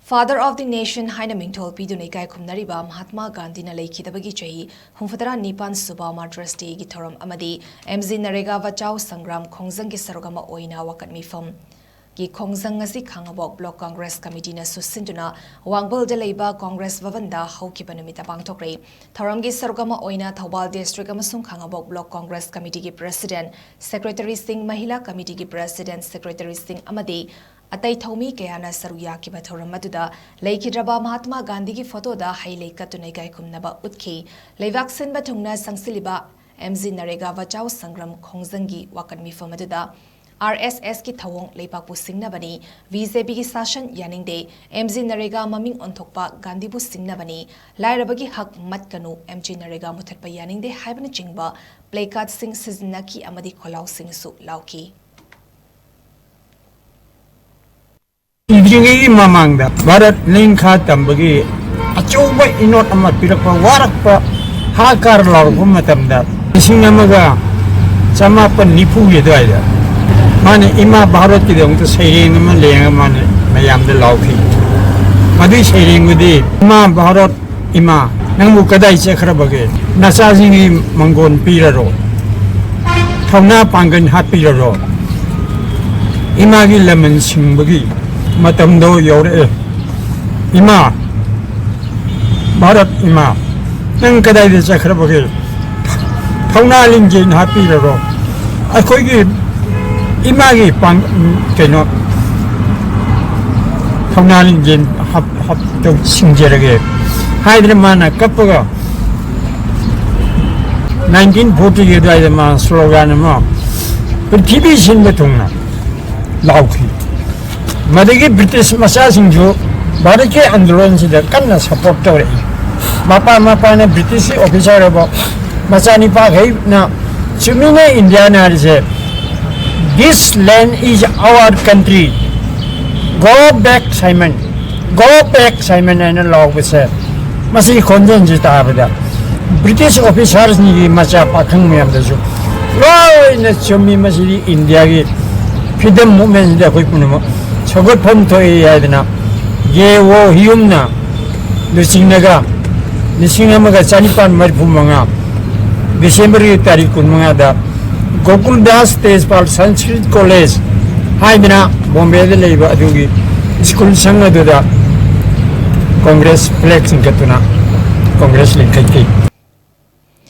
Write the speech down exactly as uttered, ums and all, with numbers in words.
Father of the Nation ꯍꯥꯏꯅ ꯃꯤꯡꯊꯣꯜ ꯄꯤꯗꯨꯅ ꯏꯀꯥꯏ ꯈꯨꯝꯅꯔꯤꯕ ꯃꯍꯥꯠꯃꯥ ꯒꯥꯟꯙꯤꯅ ꯂꯩꯈꯤꯗꯕꯒꯤ ꯆꯍꯤ ꯍꯨꯝꯐꯨꯇꯔꯥ ꯅꯤꯄꯥꯟ ꯁꯨꯕ Martyrs Dayꯒꯤ ꯊꯧꯔꯝ ꯑꯃꯗꯤ M G ꯅꯔꯦꯒꯥ ꯕꯆꯥꯎ ꯁꯪꯒ꯭ꯔꯥꯝ ꯈꯣꯡꯖꯪꯒꯤ ꯁꯔꯨꯛ ꯑꯃ ꯑꯣꯏꯅ ꯋꯥꯀꯠ ꯃꯤꯐꯝꯒꯤ ꯈꯣꯡꯖꯪ ꯑꯁꯤ ꯈꯥꯉꯕꯣꯛ Block Congress Committeeꯅ ꯁꯨꯁꯤꯟꯗꯨꯅ ꯋꯥꯡꯕꯜꯗ ꯂꯩꯕ Congress ꯚꯕꯟꯗ ꯍꯧꯈꯤꯕ ꯅꯨꯃꯤꯠꯇ ꯄꯥꯡꯊꯣꯛꯈ꯭ꯔꯦ꯫ ꯊꯧꯔꯝꯒꯤ ꯁꯔꯨꯛ ꯑꯃ ꯑꯣꯏꯅ ꯊꯧꯕꯥꯜ District ꯑꯃꯁꯨꯡ ꯈꯥꯉꯕꯣꯛ Block Congress Committeeꯒꯤ President, Secretaryꯁꯤꯡ, Mahila Committeeꯒꯤ President, Secretaryꯁꯤꯡ ꯑꯃꯗꯤ ꯑꯇꯩ ꯊꯧꯃꯤ ꯀꯌꯥꯅ ꯁꯔꯨꯛ ꯌꯥꯈꯤꯕ ꯊꯧꯔꯝ ꯑꯗꯨꯗ ꯂꯩꯈꯤꯗ꯭ꯔꯕ ꯃꯍꯥꯠꯃꯥ ꯒꯥꯟꯙꯤꯒꯤ ꯐꯣꯇꯣꯗ ꯍꯩ ꯂꯩ ꯀꯠꯇꯨꯅ ꯏꯀꯥꯏ ꯈꯨꯝꯅꯕ ꯎꯠꯈꯤ꯫ ꯂꯩꯕꯥꯛ ꯁꯤꯟꯕ ꯊꯨꯡꯅ ꯆꯪꯁꯤꯜꯂꯤꯕ M G ꯅꯔꯦꯒꯥ ꯕꯆꯥꯎ ꯁꯪꯒ꯭ꯔꯥꯝ ꯈꯣꯡꯖꯪꯒꯤ ꯋꯥꯀꯠ ꯃꯤꯐꯝ ꯑꯗꯨꯗ R S Sꯀꯤ ꯊꯧꯑꯣꯡ ꯂꯩꯕꯥꯛꯄꯨ ꯁꯤꯡꯅꯕꯅꯤ, B J Pꯒꯤ ꯁꯥꯁꯟ ꯌꯥꯅꯤꯡꯗꯦ, M G ꯅꯔꯦꯒꯥ ꯃꯃꯤꯡ ꯑꯣꯟꯊꯣꯛꯄ ꯒꯥꯟꯙꯤꯕꯨ ꯁꯤꯡꯅꯕꯅꯤ, ꯂꯥꯏꯔꯕꯒꯤ ꯍꯛ ꯃꯠꯀꯅꯨ, M G ꯅꯔꯦꯒꯥ ꯃꯨꯊꯠꯄ ꯌꯥꯅꯤꯡꯗꯦ ꯍꯥꯏꯕꯅꯆꯤꯡꯕ placardꯁꯤꯡ ꯁꯤꯖꯤꯟꯅꯈꯤ ꯑꯃꯗꯤ ꯈꯣꯜꯂꯥꯎꯁꯤꯡꯁꯨ ꯂꯥꯎꯈꯤ꯫ ꯁꯤꯗ꯭ꯔꯤꯉꯩꯒꯤ ꯃꯃꯥꯡꯗ ꯚꯥꯔꯠ ꯅꯤꯡꯈꯥ ꯇꯝꯕꯒꯤ ꯑꯆꯧꯕ ꯏꯅꯣꯠ ꯑꯃ ꯄꯤꯔꯛꯄ, ꯋꯥꯔꯛꯄ, ꯍꯥꯀꯥꯔ ꯂꯥꯎꯔꯛꯄ ꯃꯇꯝꯗ ꯂꯤꯁꯤꯡ ꯑꯃꯒ ꯆꯃꯥꯄꯟ ꯅꯤꯐꯨꯒꯤ ꯑꯗꯨꯋꯥꯏꯗ ꯃꯥꯅ ꯏꯃꯥ ꯚꯥꯔꯠꯀꯤꯗꯃꯛꯇ ꯁꯩꯔꯦꯡ ꯑꯃ ꯂꯦꯡꯉꯒ ꯃꯥꯅ ꯃꯌꯥꯝꯗ ꯂꯥꯎꯈꯤ꯫ ꯃꯗꯨꯒꯤ ꯁꯩꯔꯦꯡꯗꯨꯗꯤ, "ꯏꯃꯥ ꯚꯥꯔꯠ, ꯏꯃꯥ, ꯅꯪꯕꯨ ꯀꯗꯥꯏ ꯆꯠꯈ꯭ꯔꯕꯒꯦ? ꯅꯆꯥꯁꯤꯡꯒꯤ ꯃꯪꯒꯣꯟ ꯄꯤꯔꯔꯣ, ꯊꯧꯅꯥ ꯄꯥꯡꯒꯜ ꯍꯥꯞꯄꯤꯔꯔꯣ? ꯏꯃꯥꯒꯤ ꯂꯃꯟ ꯁꯤꯡꯕꯒꯤ ꯃꯇꯝꯗꯣ ꯌꯧꯔꯛꯑꯦ꯫ ꯏꯃꯥ, ꯚꯥꯔꯠ ꯏꯃꯥ, ꯅꯪ ꯀꯗꯥꯏꯗ ꯆꯠꯈ꯭ꯔꯕꯒꯦ? ꯊꯧꯅꯥ ꯂꯤꯡꯖꯦꯜ ꯍꯥꯞꯄꯤꯔꯔꯣ? ꯑꯩꯈꯣꯏꯒꯤ ꯏꯃꯥꯒꯤ ꯄꯥꯡ-, ꯀꯩꯅꯣ, ꯊꯧꯅꯥ ꯂꯤꯡꯖꯦꯜ ꯍꯥꯞ-, ꯍꯥꯞ-, ꯁꯤꯡꯖꯔꯒꯦ" ꯍꯥꯏꯗꯅ ꯃꯥꯅ ꯀꯞꯄꯒ, nineteen fortyꯒꯤ ꯑꯗꯨꯋꯥꯏꯗ ꯃꯥ slogan ꯑꯃ, "ꯄ꯭ꯔꯤꯊꯤꯕꯤ ꯁꯤꯟꯕ ꯊꯨꯡꯅ" ꯂꯥꯎꯈꯤ꯫ ꯃꯗꯒꯤ ꯕ꯭ꯔꯤꯇꯤꯁ ꯃꯆꯥꯁꯤꯡꯁꯨ ꯚꯥꯔꯠꯀꯤ ꯑꯟꯗꯣꯂꯟꯁꯤꯗ ꯀꯟꯅ support ꯇꯧꯔꯛꯏ꯫ ꯃꯄꯥ ꯃꯄꯥꯅ ꯕ꯭ꯔꯤꯇꯤꯁꯀꯤ officer ꯑꯣꯏꯕ ꯃꯆꯥꯅꯤꯄꯥꯈꯩꯅ, "ꯆꯨꯝꯃꯤꯅꯦ, ꯏꯟꯗꯤꯌꯥꯅ ꯍꯥꯏꯔꯤꯁꯦ, this land is our country, go back Simon, go back Simon" ꯍꯥꯏꯅ ꯂꯥꯎꯕꯁꯦ, ꯃꯁꯤꯒꯤ ꯈꯣꯟꯖꯦꯜꯁꯤ ꯇꯥꯕꯗ ꯕ꯭ꯔꯤꯇꯤꯁ officersꯅꯤꯒꯤ ꯃꯆꯥ ꯄꯥꯈꯪ ꯃꯌꯥꯝꯗꯁꯨ ꯂꯣꯏꯅ ꯆꯨꯝꯃꯤ꯫ ꯃꯁꯤꯗꯤ ꯏꯟꯗꯤꯌꯥꯒꯤ freedom movementꯁꯤꯗ ꯑꯩꯈꯣꯏ ꯄꯨꯝꯅꯃꯛ ꯁꯧꯒꯠꯐꯝ ꯊꯣꯛꯏ ꯍꯥꯏꯗꯅ ꯌꯦ ꯑꯣ ꯍꯤꯌꯨꯝꯅ ꯂꯨꯆꯤꯡꯂꯒ ꯂꯤꯁꯤꯡ ꯑꯃꯒ ꯆꯅꯤꯄꯥꯟ ꯃꯔꯤꯐꯨ ꯃꯉꯥ ꯗꯤꯁꯦꯝꯕꯔꯒꯤ ꯇꯥꯔꯤꯛ ꯀꯨꯟꯃꯉꯥꯗ ꯒꯣꯀꯨꯜ ꯗꯥꯁ ꯇꯦꯖꯄꯥꯜ ꯁꯪꯁꯀ꯭ꯔꯤꯠ ꯀꯣꯂꯦꯖ ꯍꯥꯏꯗꯅ ꯕꯣꯝꯕꯦꯗ ꯂꯩꯕ ꯑꯗꯨꯒꯤ ꯁ꯭ꯀꯨꯜ ꯁꯪ ꯑꯗꯨꯗ ꯀꯣꯡꯒ꯭ꯔꯦꯁ ꯐ꯭ꯂꯦꯒ ꯆꯤꯡꯈꯠꯇꯨꯅ ꯀꯣꯡꯒ꯭ꯔꯦꯁ ꯂꯤꯡꯈꯠꯈꯤ꯫